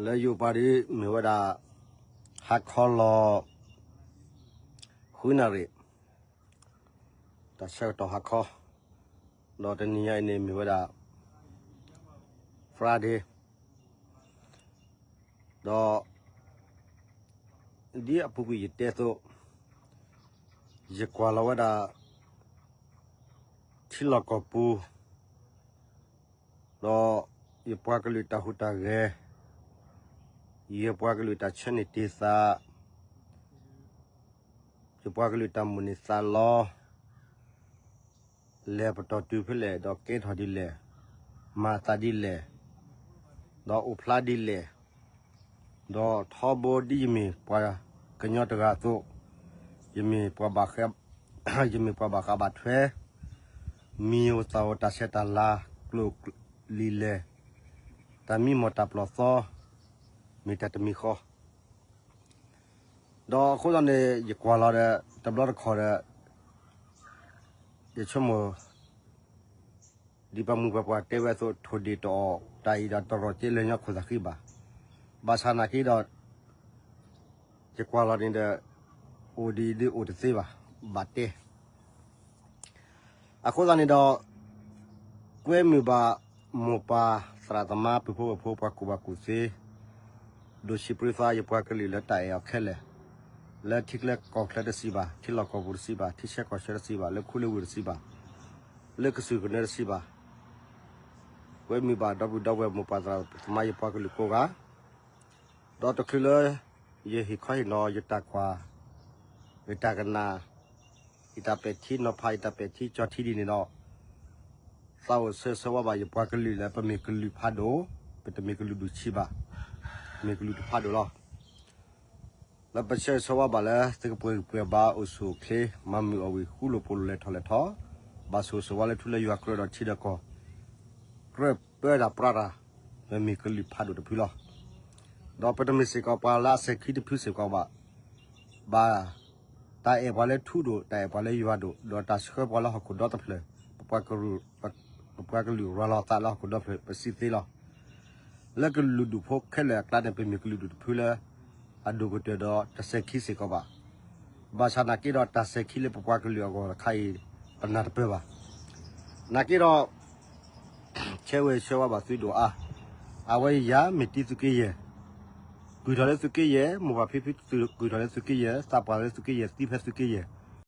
လၢယအိၣ်ပှၤဒ်မ့ၢ်ဝဲဒၣ် ဟါခီလီၤ ဃုနၣ်ရံၣ် တၢ်ဆၢကတီၢ်ဟါခီ, ဒီးတနံၤညါအံၤန့ၣ်မ့ၢ်ဝဲဒၣ် Friday, ဒီး ဒ်အပူၤကွံာ်ယတဲအသိး, ယကွၢ်လီၤဝဲဒၣ် ထံလီၢ်ကီၢ်ပူၤ ဒီးယပှၤကလုာ်တၢ်ဟူးတၢ်ဂဲၤ, ယပှၤကလုာ်တၢ်ဆၢန့ၢ်တ့ၢ်သး, ယပှၤကလုာ်တၢ်မိၣ်န့ၢ်သးလီ, လဲၤပတီၢ်တုၤဖဲလဲၣ်, ဒီးကဲထီၣ်ဒ်လဲၣ်, မၤသးဒ်လဲၣ်, ဒီးအိၣ်ဖျါဒ်လဲၣ်, ဒီးထီဘိဒ်ယမ့ၢ်ပှၤကညီတဂၤအသိး, ယမ့ၢ်ပှၤဘၣ်ဃး, ယမ့ၢ်ပှၤဘၣ်ဃးဘၣ်ထွဲ, မံၤဧိၤသၣ်ဧိၤ တၢ်ဆဲးတၢ်လၤ ကျိာ်လံာ်လဲၢ်, တၢ်မံမီၢ်တၢ်ပျီၢ်သီ, မ့ၢ်တၢ်တမံၤဃီ, ဒီးအဃိသတးန့ၣ် ယကွၢ်လီၤဒီး တဘျီတခီၣ်ဒီး ယဆိကမိၣ် ဒ်ပှၤမုၢ်ပှၤပှၢ်တဲဝဲအသိး ထိၣ်ဒ့ၣ်တအီၣ် တၢ်အံၤဒီးတရီၣ်က့လၢညီခိၣ်သးဃံဘၣ်. ဘၣ်ဆၣ်နာ်က့ဒီး ယကွၢ်လီၤန့ၣ်ဒီး အိၣ်ဒ်အံၤဒ်အိၣ်တသ့ဘၣ်, ဘၣ်တဲ အဃိသတးန့ၣ်ဒီး ကွဲမုာ်ဘၣ်မိၢ်ပၢ်သရၣ်သမါ ပုၢ်ဖိဝဲၢ်ဖိ ပှၤကူၣ်ဘၣ်ကူၣ်သ့, ဒိၣ်ဆံးပြံသး ယပှၤကလုာ်လၢတၢ်အဲၣ်အီၤခဲလၢာ်, လၢထံချၢကီၢ်ချၢတစံးဘၣ်, ထံလီၢ်ကီၢ်ပူၤတစံးဘၣ်, ထံဆၢကီၢ်ဆၢတစံးဘၣ်, လၢခူလၢဝ့ၢ်တစံးဘၣ်, လၢကစၢၢ်ကနၢတစံးဘၣ်, ကွဲမုာ်ဘၣ်ဒီပုၢ်ဒီဝဲၢ်မိၢ်ပၢ်သရၣ်သမါ ယပှၤကလုာ်ကိးဂၤ, ဒီးတချုးလၢ ယဟ့ၣ်ခီဟ့ၣ်နီၤ ယတၢ်ကွၢ် ယတၢ်ကနၣ်, ယတၢ်ပဲာ်ထံနီၤဖး ယတၢ်ပဲာ်ထံကၠီထံဒ်န့ၣ်ဒီး သးအိၣ်ဆၢဂ့ၤဆၢဝါဘၣ်ယပှၤကလုာ်လၢ ပမ့ၢ်ကလုာ်ဖးဒိၣ်, ပတမ့ၢ်ကလုာ်ဒူၣ်ဆံးဘၣ်, မ့ၢ်ကလုာ်တဖးဒိၣ်လီၤ. လၢပဆၢဂ့ၤဆၢဝါဘၣ်လၢ သုကပှဲၤဂံၢ်ပှဲၤဘါ အိၣ်ဆူၣ်အိၣ်ချ့ မၤမုာ်အီၣ်ဝံၣ် ဃူလိာ်ဖိးလိာ် လဲၤထီၣ်လဲၤထီ, ဘၣ်ဆိၣ်ဂ့ၤဆိၣ်ဝါလၢထူလၢယွၤကြၢးဒီးထံဒီးကီၢ်, ကြၢးပၢတၢ်ပြးတၢ်, ပမ့ၢ်ကလုာ်ဖးဒိၣ်တဖုလီၤ. ဒီးပတမ့ၢ်စ့ၢ်ကီးပှၤလၢအစဲၤခံတဖုစ့ၢ်ကီးဘၣ်, ဘၣ် တၢ်အဲၣ်ပှၤလၢထူဒိၣ် တၢ်အဲၣ်ပှၤလၢယွၤဒိၣ် ဒီးတၢ်ဆှၢပှၤလၢဟီၣ်ခိၣ်ဒီတဖျၢၣ်, ပပှၤကလုာ်ရၤလီၤသးလၢဟီၣ်ခိၣ်ဒီဖျၢၣ် ပစံးသ့လီၤ. လၢကလုာ်ဒူၣ်ဖိခဲလၢာ်အကျါန့ၣ် ပမ့ၢ်ကလုာ်ဒူၣ်တဖုလၢ အဒိၣ်ကတၢၢ်ဒီးတစဲၤခံစ့ၢ်ကီးဘၣ်. ဘၣ်ဆၣ်နာ်က့ဒီးတၢ်စဲၤခံလၢပပှၤကလုာ်အဂီၢ်တခါအံၤ ပနၢ်တပၢၢ်ဘၣ်. နာ်က့ဒီး ဆၢဂ့ၤဆၢဝါဘၣ်သုဒိၣ်အါ, အဝဲယၤမ့ၢ်တံၤသုးက့ယဲၢ်, ကုၢ်ထီၣ်လၢသုးက့ယဲၢ်, မိၢ်ပၢ်ဖံဖုကုၢ်ထီၣ်လၢသုးက့ယဲၢ်, သးပှၢ်လၢသုးက့ယဲၢ်, သံဖဲသုးက့ယဲၢ်,